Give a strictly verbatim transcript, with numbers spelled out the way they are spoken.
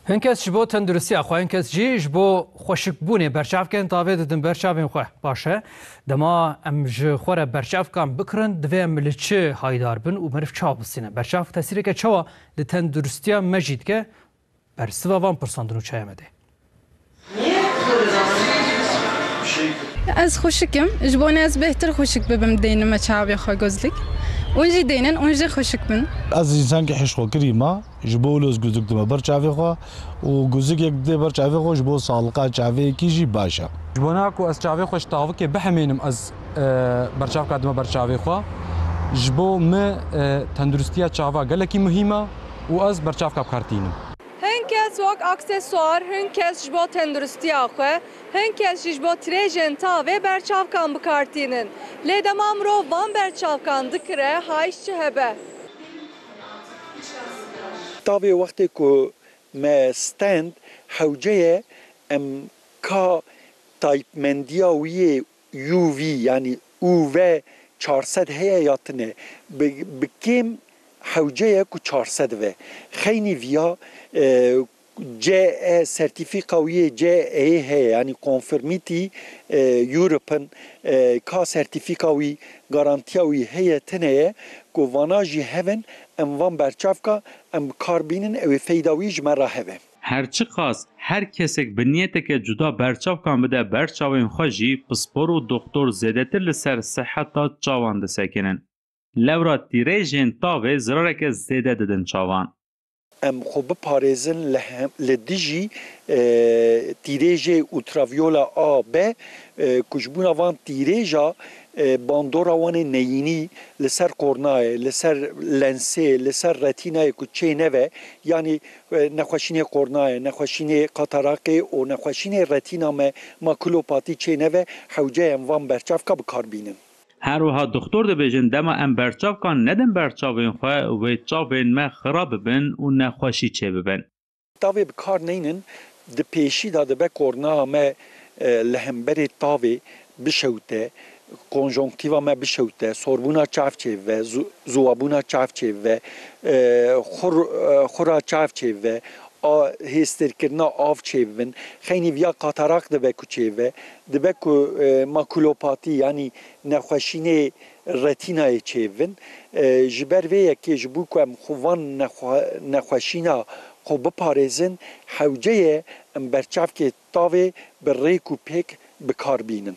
Hin kes ji bo tenduristiya xwe, hin kes jî ji bo xweşikbûnê berçavkên tavê didin ber çavên xwe. Baş e, dema em ji xwe re berçavkan bikirin, divê em li çi haydar bin û meriv çawa bistîne? Berçavk tesîreke çawa li tenduristiya me jî dike? Bersiva van pirsan di nûçeya me de. Ez xweşik im. Ji bo ne ez bêhtir xweşik bibim, deynime çavê xwe gözlük. Hûn jî deynin, hûn jî xweşik bin. Ez însankî hişxwekirî me. Ji bo wilo ez gözlük dime ber çavê xwe û gözlük yek didê ber çavê xwe ji bo sağlıqa çavê yekî jî baş e. Ji bo na ku ez çavê xwe ji tavikê bihemênim, ez, e, berçavka dime ber çavê xwe. Ji bo min, e, tenduristiya çava gelekî muhîm e û ez berçavka bi kar tînim. Hin kes wek aksesuar, hin kes ji bo tenduristiya xwe, hin kes jî ji bo tirêjên tavê berçavkan bi kar tînin. Lê dema mirov van berçavkan dikire, hayş çi hebe? Tavê wextê ku me stend, hewce ye em ka taypmendiya wî yê U V, yanî U V çar sed heye ya tine, bi, bi kêm hewce ye ku çar sed ve. Xeynî viya, e, C E, sertîfîka wî yê C E heye, yanî conformity, e, European, e, ka sertîfîka wî, garantiya wî heye tine ye ku vana jî hevin, em van berçavka em bi kar bînin, ew ê feyda wî ji me re hebe. Her çiqas her kesek bi niyeteke cuda berçavkan bide ber çavên xwe jî, pispor û doxtor zêdetir li ser siheta çavan disekinin. Lewra tîrêjên tavê zirareke zêde didin çavan. Em xwe biparêzin li hem, li dijî, e, tîrêjê ultraviyola A B, e, ku ji bona van tîrêja, e, bandora wan ê neyînî li ser kornayê, li ser lensê, li ser retînayê ku çê neve, yanî, e, nexweşînê kornayê, nexweşînê kataraqê û nexweşînê retîna me, makulopatî çê neve, hewce ye em van berçavka bi kar bînin. Her wiha doxtor dibêjin, dema em berçavkan nedin ber çavên xwe, wê çavên me xirab bibin û nexweşî çêbibin. Tavê bi kar neynin, di pêşî de dibe kornaya me, e, li hemberê tavê bişewite, konjonktîva me bişewite, sorbûna çav çêbibe, zu-, ziwabûna çav çêbibe, e, xur-, e, xura çav çêbibe, a, hêstirkirina av çêbibin. Xeynî viya katarakt dibe ku çêbibe. Dibe ku, e, makulopatî, yanî nexweşînê retînayê çêbibin. E, ji ber vê yekê, ji bo ku em xwe van nexwe-, nexweşîna xwe biparêzin, hewce ye em berçavkê tavê bi rêk û pêk bi kar bînin.